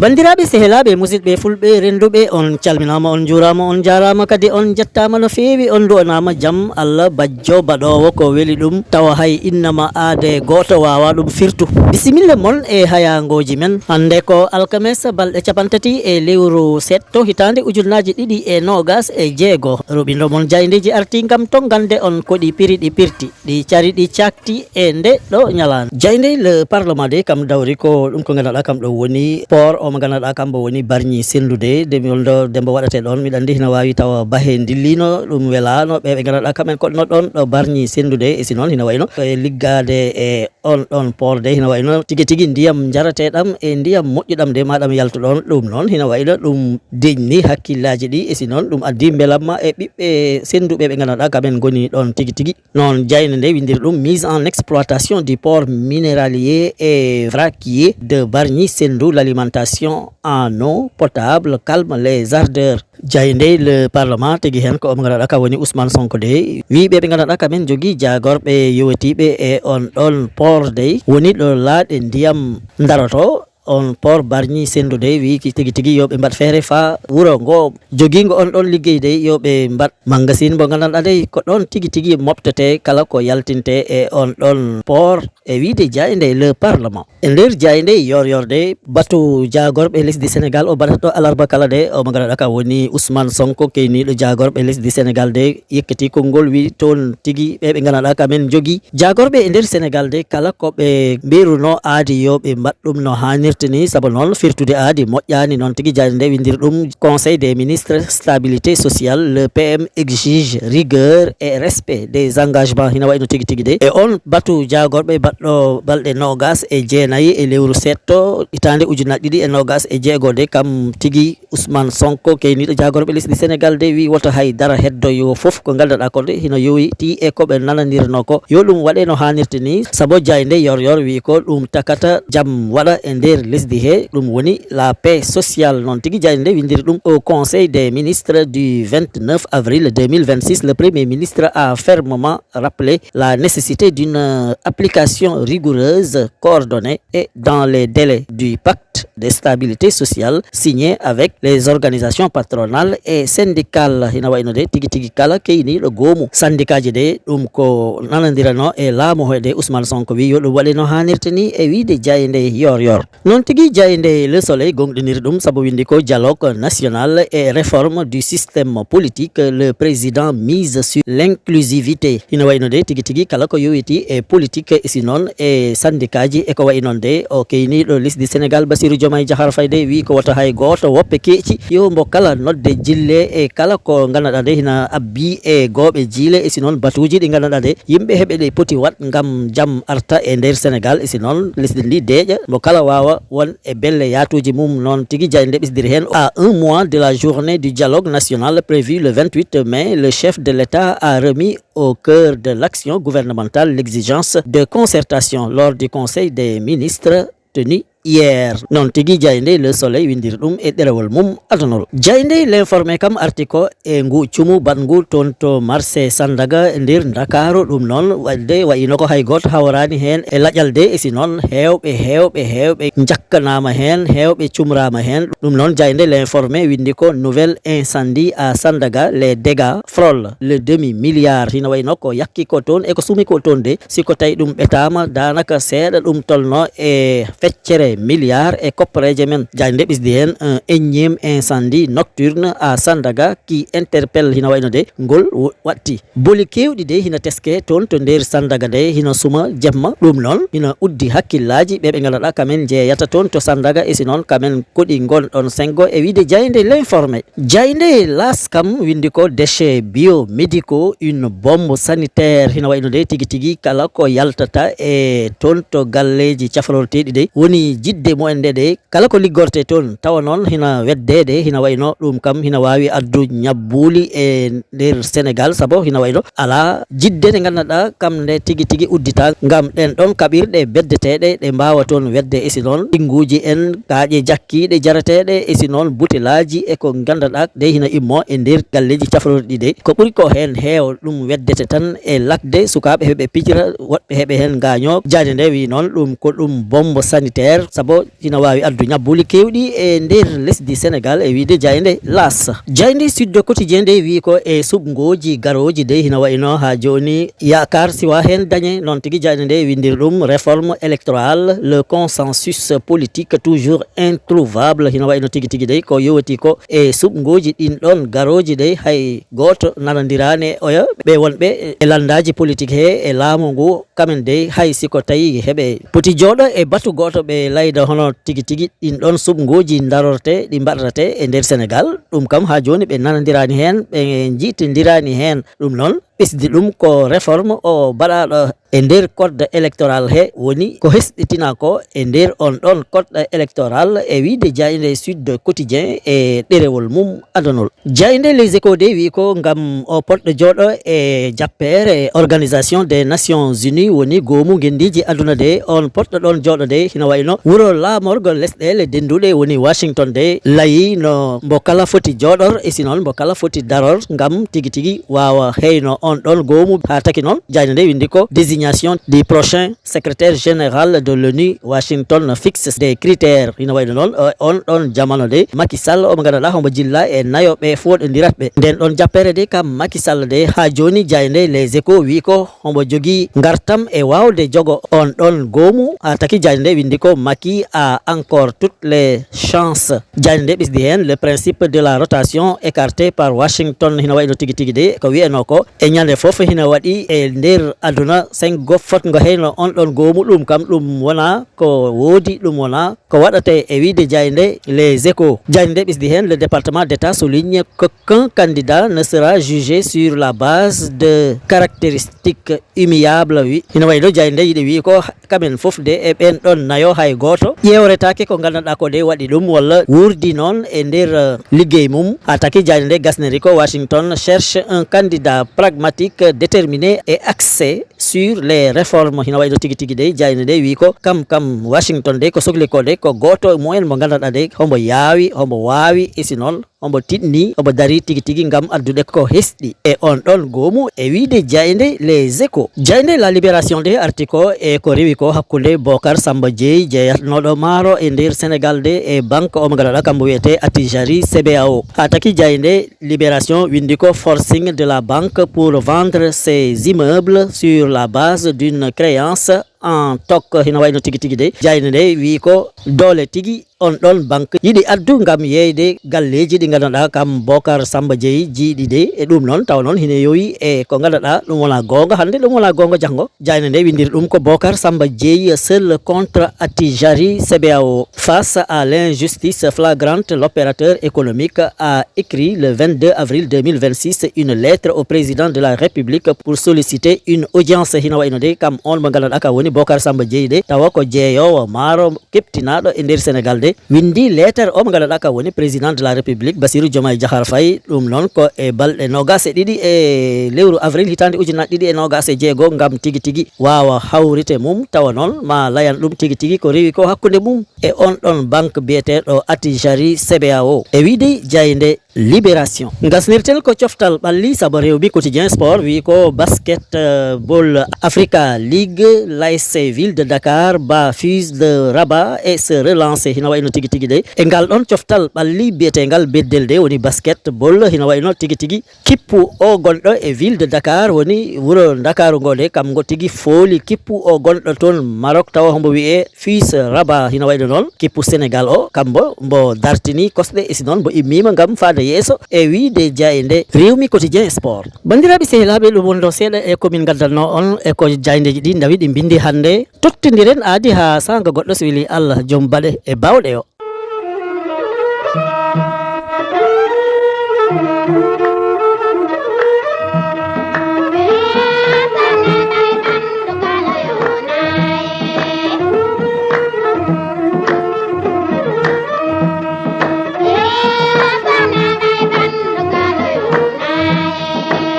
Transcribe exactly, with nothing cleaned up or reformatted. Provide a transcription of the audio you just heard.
Banndiraaɓe, sehilaaɓe, musidɓe fulɓe rennduɓe, on calminaama, on njuuraama, on njaaraama, kadi on njettaama no feewi, on nduwanaama jam Allah bajjo baɗoowo ko weli ɗum, tawa hay innama aade gooto waawaa ɗum firtu. Bisimilla mon e hayaangooji men. Hannde ko alkames, balɗe capantati e lewru seeɗto, hitaande ujunnaaji ɗiɗi e noogas e jeego. Roɓindo mon jaayndeeji artii ngam to ngannde on ko ɗi piri ɗi pirti. Ɗi cari ɗi cakti e nde ɗo ñalaande. Jaaynde le Parlement de kam dawri ko ɗum ko nganndanɗaa kam ɗo woni port o mo nganndanɗaa kam mbo woni Bargny Sendou de, de mi wonno dembo waɗate ɗoon, miɗa anndi hina waawi tawa bahe ndilliino, ɗum welaano ɓe ɓe nganndanɗaa kam en koɗno ɗoon ɗo Bargny Sendou de, e si noon hina wayno e liggaade e on ɗoon port de, hina wayno tigi tigi ndiyam njaratee ɗam e ndiyam moƴƴuɗam de, ma ɗam yaltu ɗoon, ɗum noon hina wayno ɗum deñni hakkillaaji ɗi, e si noon ɗum addi mbelamma e ɓiɓɓe sennduɓe ɓe nganndanɗaa kam en ngoni ɗoon tigi tigi. Noon jaaynde nde winndiri ɗum mise en exploitation du port minéralier et vraquier de Bargny Sendou, l'alimentation en eau potable calme les ardeurs. Jaaynde le Parlement tigi heen ko omo nganndanɗaa ka woni Ousmane Sonko de, wii ɓe ɓe nganndanɗaa kam en jogii jaagorɓe yowetiiɓe e on ɗoon port de, woni ɗo laaɗe ndiyam ndaroto. On port Bargny Sendou de wii ki tigi tigi yo ɓe mbaɗ feere faa wuro ngo jogiingo on ɗoon liggey de yo ɓe mbaɗ magasin mbo nganndanɗaa de ko ɗoon tigi tigi moɓtetee kala ko yaltintee e on ɗoon port, e wiide jaaynde le Parlement. E nder jaaynde yor yor de batu jaagorɓe lesdi Senegal o baɗata ɗo alarba kala de, o mo nganndanɗaa ka woni Ousmane Sonko, keyniiɗo jaagorɓe lesdi Senegal de, yekkiti konngol wii toon tigi ɓe ɓe nganndanɗaa kam en njogii jaagorɓe e nder Senegal de, kala ko ɓe mbiruno aadi yo ɓe mbaɗ ɗum no haanirta ni, sabu noon firtude aadi moƴƴaani. Noon tigi jaaynde nde winndiri ɗum Conseil des ministres stabilité sociale, le P M exige rigueur et respect des engagements. Hina wayno tigi tigi de e on batu jaagorɓe baɗɗo balɗe noogas e jeenayi e lewru seeɗto hitaande ujunnaji ɗiɗi e noogas e jeego de, kam tigi Ousmane Sonko, keyniiɗo jaagorɓe lesdi Senegal de, wii woto hay dara heddo yo fof ko nganndanɗaa ko de hino yowitii e ko ɓe nanandirnoo ko, yo ɗum waɗe no haanirta ni, sabu jaaynde yor yor wii ko ɗum takata jam waɗa e nder lesdi he, ɗum woni la paix sociale. Noon tigi jaaynde nde winndiri ɗum au Conseil des ministres du vingt-neuf avril deux mille vingt-six, le Premier ministre a fermement rappelé la nécessité d'une, euh, application rigoureuse, coordonnée et dans les délais du pacte de stabilité sociale signé avec les organisations patronales et syndicales. Hina wayno de tigi tigi kala keyniiɗo goomu syndicat ji de, ɗum ko nanondirano e laamu he de, Ousmane Sonko wii yo ɗum waɗe no haanirta ni e wiide jaaynde yor yor. Noon tigi jaaynde Le Soleil gonɗiniri ɗum sabu winndi ko dialogue national et réforme du système politique, le président mise sur l'inclusivité. Hina wayno de tigi tigi kala ko yowitii e politique e si noon e syndicat ji e ko wayi noon de, o keyniiɗo lesdi Senegal Bassirou Diomaye Diakhar Faye de wii ko woto hay gooto woppe keeci yo mbo kala nodde jille e kala ko nganndanɗaa de hina abbi e gooɓe jiile e si noon batuuji ɗi nganndanɗaa de yimɓe heɓe ɗe poti waɗ ngam jam arta e nder Senegal e si noon lesdi ndi deeƴa mbo kala waawa won e belle yaatuuji mum. Noon tigi jaaynde nde ɓesdiri heen, à un mois de la journée du dialogue national prévue le vingt-huit mai, le chef de l'État a remis au cœur de l'action gouvernementale l'exigence de concertation lors du Conseil des ministres tenu hier. Noon tigi jaaynde Le Soleil winndiri ɗum e ɗerewol mum adunol. Jaaynde L'Informé kam arti ko e ngu cumu baɗngu toon to marché Sandaga nder Ndakaaru. Ɗum noon waɗde wayino ko hay gooto hawraani heen e laƴal de e si noon heewɓe, heewɓe, heewɓe njakkanaama heen, heewɓe cumraama heen. Ɗum noon jaaynde L'Informé winndi ko nouvel incendie à Sandaga, les dégâts frôlent le demi-milliard. Hino wayno ko yakki ko toon e ko sumi ko toon de, si ko tawi ɗum ɓetaama daanaka seeɗa ɗum tolno e feccere milliard e koppareeje men. Jaaynde ɓesdi heen un énième incendie nocturne à Sandaga qui interpelle, hino wayno de ngol w-, watti. Boli keewɗi de hino teske toon to nder Sandaga de hino suma jemma. Ɗum noon hino uddi hakkillaaji ɓe ɓe nganndanɗaa kamen njeeyata toon to Sandaga e si noon kamen koɗi ngon ɗon sengo e wiide jaaynde L'Informé. Jaaynde L'As kam winndi ko déchets biomédicaux, une bombe sanitaire. Hino wayno de tigi tigi kala ko yaltata e toon to galleeji cafrorteeɗi de woni jidde mumen nde de, kala ko liggorte toon, tawa noon hina weddeede, hina wayno ɗum kam hina waawi addu ñabbuuli e nder Senegal, sabu hina wayno alaa jidde nde nganndanɗaa kam nde tigi tigi udditaa ngam ɗen ɗon kaɓirɗe beddeteeɗe ɗe mbaawa toon wedde, e si noon ɓinnguuji en, kaaƴe jakkiiɗe jarateeɗe, e si noon butelaaji e ko nganndanɗaa de hina immoo e nder galleeji cafrorɗi de. Ko ɓuri ko heen heewa ɗum weddete tan e lakde sukaaɓe heɓe pijira, woɗɓe heɓe heen ngaañoo. Jaañde nde wi noon ɗum ko ɗum bombe sanitaire, sabu hina waawi addu ñabbuuli keewɗi e nder lesdi Senegal, e wiyde jaaynde L'As. Jaaynde Sud Quotidien nde wi ko e suɓngooji garooji de hina wayno haa jooni yaakaar siwaa heen dañe. Noon tigi jaaynde nde winndiri ɗum: réforme électorale, le consensus politique toujours introuvable. Hina wayno tigi tigi de ko yowiti ko e suɓngooji ɗin ɗon garooji de, hay gooto nanondiraani e oya ɓe wonɓe e lanndaaji politik he e laamu ngu. Kamen dey, hay si ko tawi heɓe poti jooɗo e batu gooto, ɓe layda hono tigi tigi ɗin ɗon suɓngooji darorte ɗi mbaɗrate e nder Senegal, ɗum kam haa jooni ɓe nanondiraani heen, ɓe njiitindiraani heen. Ɗum noon ɓesdi ɗum ko réforme o baɗaaɗo e nder code électoral he woni ko hesɗitinaa ko e nder on ɗon code électoral, e wiyde jaaynde Sud Quotidien e ɗerewol mum adunol. Jaaynde Les Échos de wi ko ngam o poɗɗo jooɗo e jappeere Organisation des Nations Unies, woni goomu ngenndiiji aduna de, on poɗɗo ɗon jooɗo de hina wayno wuro laamorgo lesɗeele dennduɗe woni Washington de layi no mbo kala foti jooɗor, e si noon mbo kala foti daror ngam tigi tigi waawa heyno on ɗon goomu. Haa taki noon jaaynde nde winndi ko: désignation du prochain secrétaire général de l'ONU, Washington fixe des critères. Hina wayno noon, o-, on ɗon jamano de, Macky Sall, omo nganndanɗaa, homo jilla e nayo ɓe fooɗondirat ɓe. Nden ɗon jappere de kam Macky Sall de, haa jooni jaaynde Les Échos wi ko homo jogii ngartam e waawde jogo on ɗon goomu. Haa taki jaaynde nde winndi ko: Macky a encore toutes les chances. Jaaynde nde ɓesdi heen: le principe de la rotation écarté par Washington. Hina wayno tigi tigi de ko wiyanoo ko e ñande fof hina waɗi e nder aduna sengo fotngo heyno on ɗon goomu. Ɗum kam ɗum wona ko woodi, ɗum wona ko waɗate, e wiyde jaaynde Les Échos. Jaaynde nde ɓesdi heen: le département d'État souligne qu'aucun candidat ne sera jugé sur la base de caractéristiques immuables. Wi hina wayno jaaynde nde yiɗi wi ko kamen fof de e ɓen ɗon nayo hay gooto ƴeewretaake ko nganndanɗaa ko de waɗi ɗum walla wuurdi noon e nder, eh, liggey mum. Haa taki jaaynde nde gasniri ko: Washington cherche un candidat pragmatique, déterminé et axé sur les réformes. Hina wayno tigi tigi de jaaynde nde wi ko kam kam Washington de ko sokli ko de ko gooto mumen mo nganndanɗaa de homo yaawi, homo waawi, e si noon homo tiɗni, homo darii tigi tigi ngam addude ko hesɗi e on ɗon goomu, e wiyde jaaynde Les Échos. Jaaynde La Libération de arti ko e ko rewi ko hakkunde Bocar Samba Dièye, jeeyatnooɗo maaro e nder Senegal de, e banque omo nganndanɗaa kam mbo wiyetee Attijari C B A O. Haa taki jaaynde Libération winndi ko: forcing de la banque pour vendre ses immeubles sur la base d'une créance en toc. Hina wayno tigi tigi de jaaynde nde wi ko doole tigi on ɗon banque yiɗi addu ngam yeeyde galleeji ɗi nganndanɗaa kam Bocar Samba Dièye jiiɗi de. E ɗum noon tawa noon hina yowi e ko nganndanɗaa ɗum wona goonga hannde, ɗum wona goonga janngo. Jaaynde nde winndiri ɗum ko: Bocar Samba Dièye seul contre Attijari C B A O. Face à l'injustice flagrante, l'opérateur économique a écrit le vingt-deux avril deux mille vingt-six une lettre au président de la République pour solliciter une audience. Hina wayno de kam on mo nganndanɗaa ka woni Bocar Samba Dièye de, tawa ko jeeyoowo maaro keɓtinaaɗo e nder Senegal de, winndi leetar o mo nganndanɗaa ka woni président de la République Bassirou Diomaye Diakhar Faye. Ɗum noon ko e balɗe noogaas e ɗiɗi e lewru avril hitaande ujunnaje ɗiɗi e noogaas e jeego ngam tigi tigi waawa hawrite mum, tawa noon ma layan ɗum tigi tigi ko rewi ko hakkunde mum e on ɗon banque biyeteeɗo Attijari C B A O. E wiyde jaaynde Libération. Ngasnirten ko coftal ɓalli, sabu Rewmi Quotidien Sport wi ko basket, euh, ball Africa League, l'A S C Ville de Dakar bat Fuse de Rabat et se relance. Hina wayno tigi tigi de. E ngal ɗon coftal ɓalli biyetengal beddel de woni basket ball, hina wayno tigi tigi kippu o gonɗo e Ville de Dakar, woni wuro Ndakaaru ngo de, kam ngo tigi fooli kippu o gonɗo toon Maroc, tawa hombo wiyee Fuse Rabat. Hina wayno noon kippu Senegal o, kambo mbo dartini kosɗe, e si noon mbo immiima ngam faade yeeso, e wiyde jaaynde Rewmi Quotidien Sport. Banndiraaɓe sehilaaɓe, ɗum woni ɗo seeɗa e ko min ngaddanno on e ko jaayndeeji ɗi ndawi ɗi mbinndi hannde. Tottindiren aadi haa saanga goɗɗo, so weli Allah, joom baɗe e baawɗe o.